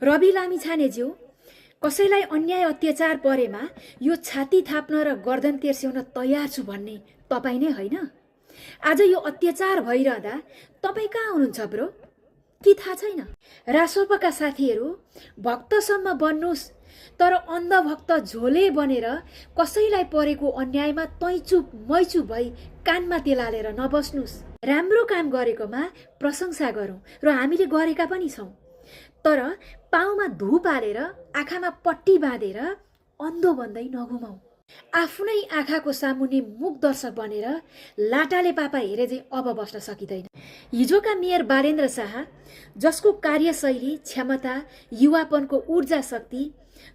रवि लामिछानेज्यू, कसैलाई अन्याय अत्याचार परेमा यो छाती थाप्न र गर्दन तेर्स्याउन तयार छु भन्ने तपाईँ नै होइन? आज यो अत्याचार भइरहँदा तपाईँ कहाँ हुनुहुन्छ ब्रो? कि थाहा छैन? रासोपाका साथीहरू, भक्तसम्म बन्नुस्, तर अन्धभक्त झोले बनेर कसैलाई परेको अन्यायमा तैचुप मैचुप भई कानमा तेलालेर नबस्नुस्। राम्रो काम गरेकोमा प्रशंसा गरौँ र हामीले गरेका पनि छौँ, तर पाउमा धुप हालेर आँखामा पट्टी बाँधेर अन्धो बन्दै नघुमाऊ। आफ्नै आँखाको सामुन्ने मुख दर्शक बनेर लाटाले पापा हेरे चाहिँ अब बस्न सकिँदैन। हिजोका मेयर बालेन्द्र शाह, जसको कार्यशैली, क्षमता, युवापनको ऊर्जा शक्ति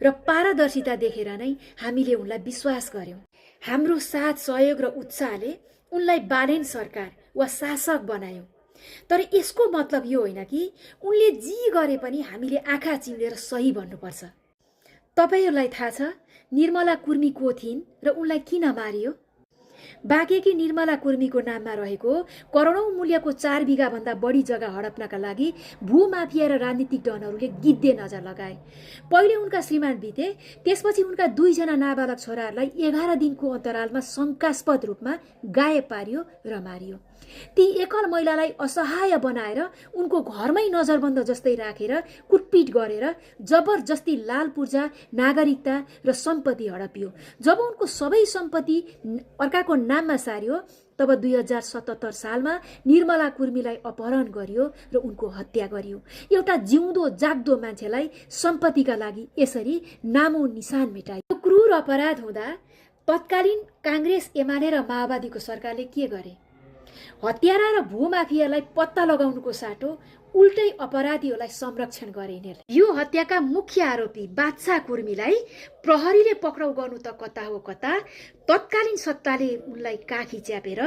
र पारदर्शिता देखेर नै हामीले उनलाई विश्वास गर्यौं। हाम्रो साथ, सहयोग र उत्साहले उनलाई बालेन सरकार वा शासक बनायौं। तर यसको मतलब यो होइन कि उनले जी गरे पनि हामीले आँखा चिम्लेर सही भन्नुपर्छ। तपाईहरूलाई थाहा छ निर्मला कुर्मी को थिइन् र उनलाई किन मारियो? बाँकेकी निर्मला कुर्मीको नाममा रहेको करोडौं मूल्यको 4 बिघा भन्दा बढी जग्गा हडप्नका लागि भूमाफिया र राजनीतिक डनहरूले गिद्धे नजर लगाए। पहिले उनका श्रीमान बिते, त्यसपछि उनका 2 जना नाबालक छोराहरूलाई 11 दिनको अन्तरालमा शंकास्पद रूपमा गायब पारियो र मारियो। ती एकल महिलालाई असहाय बनाएर उनको घरमै नजरबन्द जस्तै राखेर कुटपिट गरेर जबरजस्ती लाल पूर्जा, नागरिकता र सम्पत्ति हडपियो। जब उनको सबै सम्पत्ति अर्काको नाममा सारियो, तब 2077 सालमा निर्मला कुर्मीलाई अपहरण गरियो र उनको हत्या गरियो। एउटा जिउँदो जाग्दो मान्छेलाई सम्पत्तिका लागि यसरी नामो निशान मेटाइयो। यो क्रूर अपराध हुँदा तत्कालीन कांग्रेस, एमाले र माओवादीको सरकारले के गरे? हत्यारा र भूमाफियालाई पत्ता लगाउनुको साटो उल्टै अपराधीहरूलाई संरक्षण गरिने। यो हत्याका मुख्य आरोपी बादशाह कुर्मीलाई प्रहरीले पक्राउ गर्नु त कता हो कता, तत्कालीन सत्ताले उनलाई काखी च्यापेर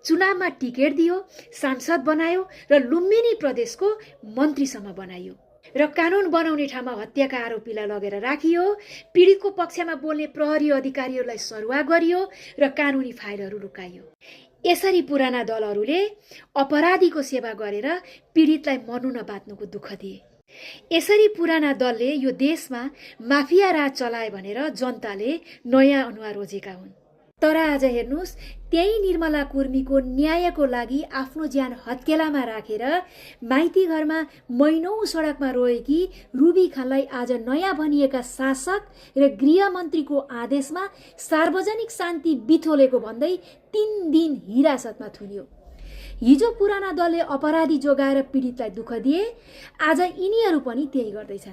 चुनावमा टिकट दियो, सांसद बनायो र लुम्बिनी प्रदेशको मन्त्रीसम्म बनायो। र कानुन बनाउने ठाउँमा हत्याका आरोपीलाई लगेर राखियो, पीडितको पक्षमा बोल्ने प्रहरी अधिकारीहरूलाई सरुवा गरियो र कानुनी फाइलहरू लुकाइयो। यसरी पुराना दलहरूले अपराधीको सेवा गरेर पीडितलाई मर्नु नबाच्नुको दुःख दिए। यसरी पुराना दलले यो देशमा माफिया राज चलाए भनेर जनताले नयाँ अनुहार रोजेका हुन्। तर आज हेर्नुस्, त्यही निर्मला कुर्मीको न्यायको लागि आफ्नो ज्यान हत्केलामा राखेर माइती घरमा महिनौं सडकमा रोएकी रुबी खानलाई आज नयाँ बनिएका शासक र गृहमन्त्रीको आदेशमा सार्वजनिक शान्ति बिथोलेको भन्दै 3 दिन हिरासतमा थुनियो। हिजो पुराना दलले अपराधी जोगाएर पीडितलाई दुःख दिए, आज यिनीहरू पनि त्यही गर्दैछन्।